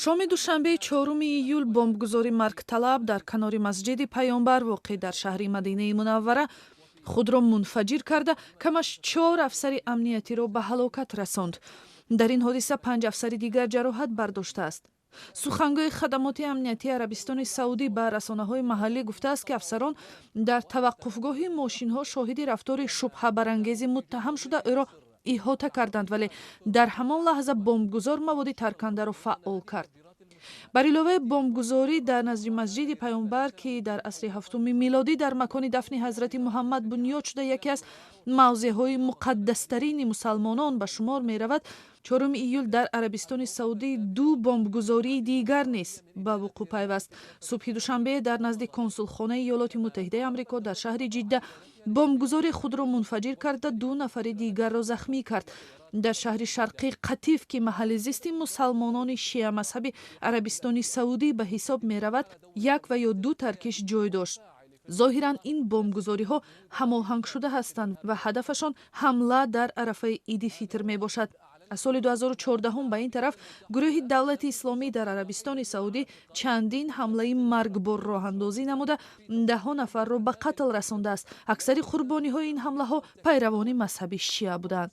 Шоми душанбеи 4 июл бомбгузори маргталаб дар канори Масҷиди Паёмбар, воқеъ дар шаҳри Мадинаи Мунаввара, худро мунфаҷир карда, камаш чор афсари амниятиро ба ҳалокат расонд. Дар ин ҳодиса панҷ афсари дигар ҷароҳат бардоштааст. Сухангӯи хадамоти амниятии Арабистони Саудӣ ба расонаҳои маҳаллӣ гуфтааст, ки афсарон дар таваққуфгоҳи мошинҳо шоҳиди рафтори шубҳабарангези муттаҳам шуда, ӯро иҳота карданд, вале дар ҳамон лаҳза бомбгузор маводи таркандаро фаъол кард. Бар иловаи бомбгузорӣ дар назди Масҷиди Паёмбар, ки дар асри ҳафтуми милодӣ дар макони дафни Ҳазрати Муҳаммад бунёд шуда, яке аз мавзеъҳои муқаддастарини мусалмонон ба шумор меравад, 4 июл дар Арабистони Саудӣ ду бомбгузории дигар низ ба вуқӯъ пайваст. Субҳи душанбе дар назди консулхонаи Иёлоти Муттаҳидаи Амрико дар шаҳри Ҷидда бомбгузори худро мунфаҷир карда, ду нафари дигарро захмӣ кард. Дар шаҳри шарқии Қатиф, ки маҳалли зисти мусалмонони шиамазҳаби Арабистони Саудӣ ба ҳисоб меравад, як ва ё ду таркиш ҷой дошт. Зоҳиран, ин бомбгузориҳо ҳамоҳангшуда ҳастанд ва ҳадафашон ҳамла дар арафаи Иди Фитр мебошад. Аз соли 2014 ба ин тараф гурӯҳи Давлати Исломӣ дар Арабистони Саудӣ чандин ҳамлаи маргбор роҳандозӣ намуда, даҳҳо нафарро ба қатл расондааст. Аксари қурбониҳои ин ҳамлаҳо пайравони мазҳаби шиа буданд.